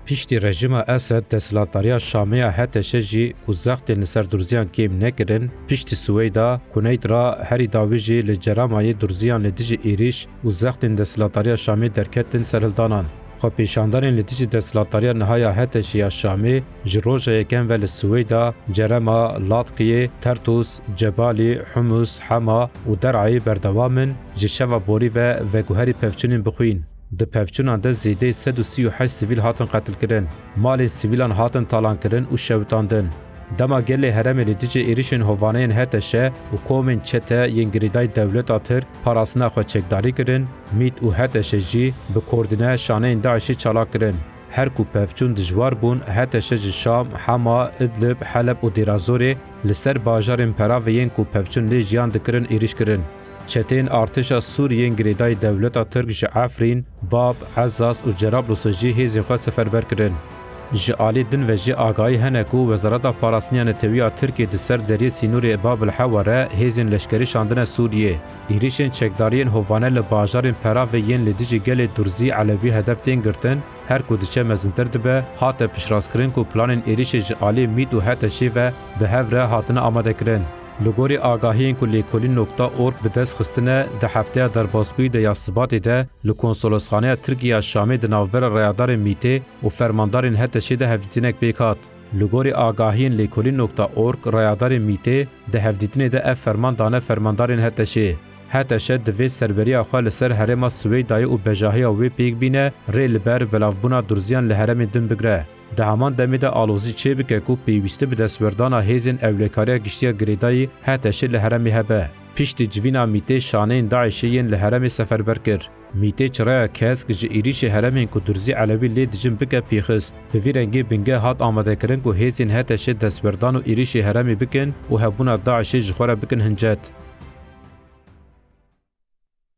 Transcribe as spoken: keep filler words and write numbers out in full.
Piştî rejîma Esed desthilatdariya Şamê ya H T Ş jî ku zextên li ser durziyan kêm nekirin, piştî Siweyda, Kuneyd ra herî dawî jî li Ceremayê durziyan li dijî êrîş û zextên desthilatdariya Şamê derketin serhildanan. Xwepêşandanên li dijî desthilatdariya niha ya H T Ş ya Şamê ji roja yekem ve li Siweyda, Cerema, Latqiyê, Tertûs, Cebalî, Humus, Hema û Derayê berdewam in, ji şeva borî ve veguherî pevçûnên bixwîn. Di pevçûnan de zêdeyî sed û sî û heşt sivîl hatin qetilkirin, malên sivîlan hatin talankirin û şewitandin. Dema gelê herêmê li dijî êrişên hovaneyên H T Ş û komên çete yên girêdayî dewleta Tirk parastina xwe çekdarî kirin, mît û H T Ş jî bi koordîne şaneyên DAIŞê çalak kirin. Her ku pevçûn dijwar bûn, H T Ş ji Şam, Hema, Idlib, Heleb û Dêrazorê li ser bajarên peravê yên ku pevçûn lê jiyan dikirin êrîş kirin. Çeteyên artêşa Sûriyê yên girêdayî dewleta Tirk ji Efrîn, Bab, Ezaz û Cerablûsê jî hêzên xwe seferber kirin. Ji alî din ve jî agahî hene ku Wezareta Parastinê ya Netewî ya Tirkiyê di ser deriyê sînorê Bab el Hewa re hêzên leşkerî şandine Sûriyê. Êrîşên çekdariyên hovane li bajarên peravê yên li dijî gelê Durzî Elewî hedef tên girtin, her ku diçe mezintir dibe, hate piştrast kirin ku planên êrîşê ji alî mît û H T Şê ve bi hev re hatine amade kirin. Li gorî agahiyên ku lêkolîn nokta org bi dest xistine, di hefteya derbasbûyî de ya Sibatê de li Konsolosxaneya Tirkiyê ya Şamê di navbera rayadarên mîtê û fermandarên H T Şê de hevdîtinek pêk hat. Li gorî agahiyên lêkolîn nokta org, rayadarên mîtê di hevdîtinê de ev ferman dane fermandarên H T Şê. H T Ş divê serberiya xwe li ser herêma Siweydayê û bejahiya wê pêk bîne, rê li ber belavbûna durziyan li herêmên din bigre. Di heman demê de alozî çêbike ku pêwîstî bi destwerdana hêzên ewlekariya giştî ya girêdayî H T Şê li herêmê hebe. Piştî civîna mîtê şaneyên DAIŞê yên li herêmê seferber kir. Mîtê çiraya kesk ji êrîşê herêmên ku durzî Elewî lê dijin bike pêxist. Bi vî rengî bingeh hat amadekirin ku hêzên H T Şê destwerdan û êrîşê herêmê bikin û hebûna DAIŞê ji xwe re bikin hincet.